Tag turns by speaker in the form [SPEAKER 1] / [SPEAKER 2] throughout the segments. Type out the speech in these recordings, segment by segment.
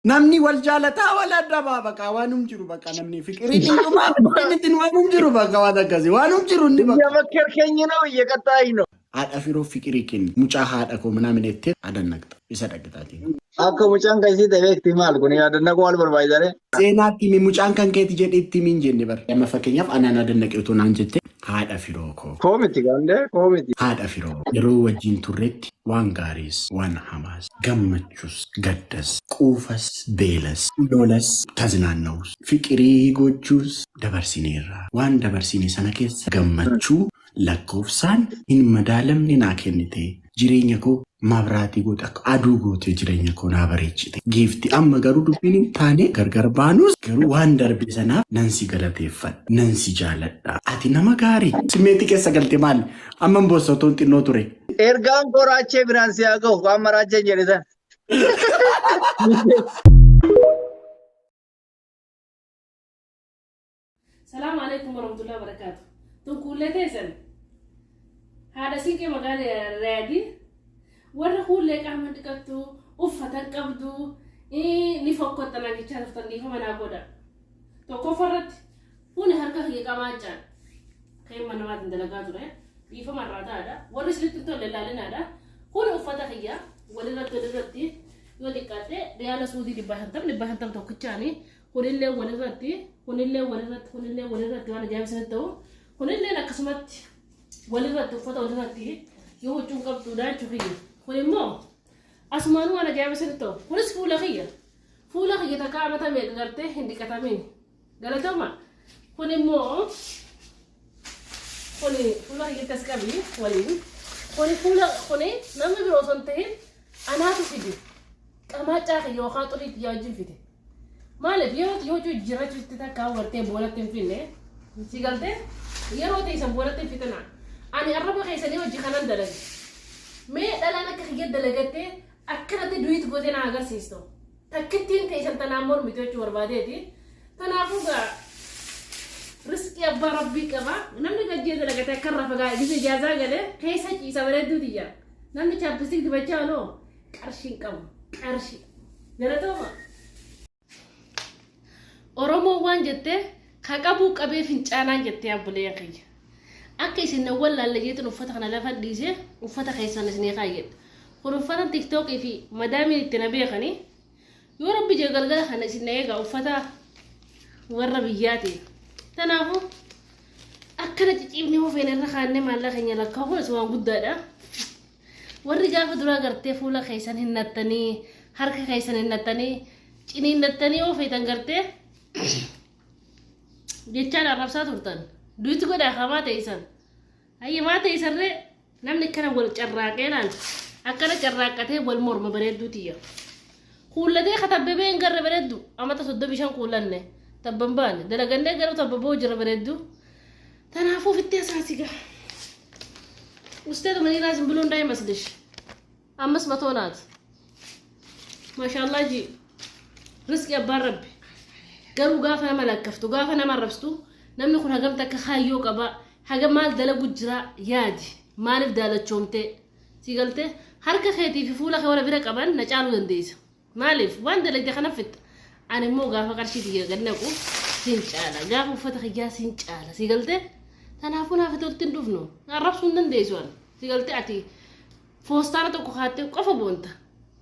[SPEAKER 1] Namni wal jaalataa wal adabaa baqa waanum jiru baqa namni fiqiriin hin dhumaa fiqiriin waanum jiru baqa waan akkasii waanum jiru inni baqa.
[SPEAKER 2] እየመከርከኝ ነው፣ እየቀጣኝ ነው።
[SPEAKER 1] Haadha firoo fiqirii kenni mucaa haadha koo ምናምን jettee adannaqxa isa dhaqxaatiin.
[SPEAKER 2] Akka mucaan kan isii ta'e beekti maal kun yaadannoo maal barbaachisare?
[SPEAKER 1] Seenaatti himi mucaan kan keeti jedhee itti himin jenne bara. Amma fakkeenyaaf anaan adannaqe otoo naan jette haadha firoo koo.
[SPEAKER 2] Koo miti gaandee koo miti.
[SPEAKER 1] Haadha firoo yeroo wajjin turretti waan gaariis waan hamaas gammachuus gaddas quufas beelas lolas taznaanna'us fiqirii gochuus dabarsineerra. Waan dabarsine sana keessa gammachuu lakkoofsaan hin madaalamne naa kennite. Jireenya koo mabraatii goote akka aduu goote jireenya koo naa bareechite. Giifti amma garuu dubbiin hin taane gargar baanus garuu waan darbe sanaaf nan si galateeffadha nan si jaaladha. Ati nama gaarii. Simmeetii keessa galte maali? Amma hin boossa otoon xinnoo ture.
[SPEAKER 2] Ergaan koo raachee biraan si haa gahu waan maraacheen jedhe san.
[SPEAKER 3] Salaamu alaikum warahmatullahi wabarakatuh. Tun kuullee teessan. Haadha siinqee magaala Riyaadii warra kuullee qaama dhiqattu uffata hin qabdu ni fokkottanaan jechaa turtan dhiifama naa godha. Tokkoffaa irratti kuni harka kiyya qamaachaan kan ilma namaatiin dalagaa ture dhiifama irraa ta'aadha. Warri isinitti hin tolle ilaalinaadha. Kun uffata kiyya walirratti walirratti yoo xiqqaatte riyaala suudii 500 500 tokkichaanii Kunillee walirratti, kunillee walirratti, kunillee walirratti waan ajaa'iba isinitti ta'u. Kunilleen akkasumatti walirratti uffata walirratti yoo huccuun qabduudha jechuu kiyya. Kun immoo asumaanuu waan ajaa'iba isinitti ta'u. Kunis fuula kiyya. Fuula kiyya takka amata meeqa gartee hin dhiqatamin. Galatooma. Kun immoo kuni fuula kiyyatti as qabi waliin. Kuni fuula kuni namni biroo osoo hin ta'in anaatu fide. Qamaacaa kiyya yookaan xurii kiyya wajjin fide. Maaliif yeroo yoo jijjiirrachuutti takka gartee boolatti hin finne si galtee yeroo teessan boolatti hin fitina. Ani arraba keessanii hojii kanan dalage. Mee dhalaan akka kiyya dalagattee akkanatti du'it gootee na agarsiistu. Takkittiin teessan tanaan mormiti jechuu barbaadeeti. Kanaafuu gaa riskii abbaa rabbii qaba. Namni gajjee dalagate akka irraa fagaa gise ijaazaa galee keessa ciisa bareedduu tiyya. Namni chaappistik dibachaa ooloo qarshii hin qabu. Qarshii. Galatooma. Oromoon waan jette ka qabuu qabee fincaanaan jettee abboleeyyan kiyya. Akka isin na wallaalle jeetin uffata kana lafa dhiise uffata keessan isinii kaayyadha. Kun uffata tiktookii fi madaamiin itti na beekanii yoo rabbi jee galgala kana isin na eega uffata warra biyyaatiin. Kanaafuu akkana ciciifnee hoo feene irra kaannee maallaqa keenya lakkaa'uun waan guddaadha. Warri gaafa duraa gartee fuula keessan hin nattanii, harka keessan hin nattanii, ciniinnattanii yoo feetan gartee jechaan arrabsaa turtan. Duuti godhaa hamaa ta'e isan. Hayya maa ta'e isarree namni akkana wal carraaqee laal akkana carraaqqatee wal morma bareedduu tiyya. Kuullatee katabbebee hin garre bareeddu amata 35 kuullanne tabban baane dalagannee garuu tabba boo jira bareeddu. Tanaafuu ofitti hasaasi gaa. Usteetu maniiraa isin biluu እንዳይመስልሽ 500 naati. Maashaallah ji riski abbaan rabbi. Garuu gaafa nama lakkaftu gaafa nama arrabsitu namni kun hagam takka kaayyoo qaba hagam maal dalagu jira yaadi maaliif daalachoomtee si galtee harka keetii fi fuula kee wala bira qaban na caaluu dandeessa. Maaliif waan dalagde kana fixxa. Ani immoo gaafa qarshii tiyya gad naqu sin caala. Gaafa uffata kiyyaa sin caala. Si galtee? Tanaafuu naaf itti walitti hin dhufnu. Arrabsuu hin dandeessu ani. Si galtee ati foostaana tokko kaattee qofa boonta.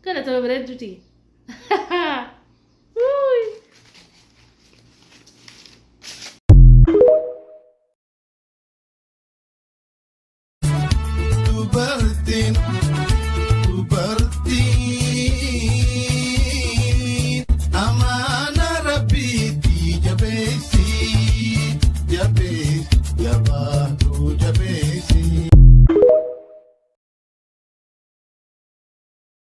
[SPEAKER 3] Galatama bareedduu tiyya.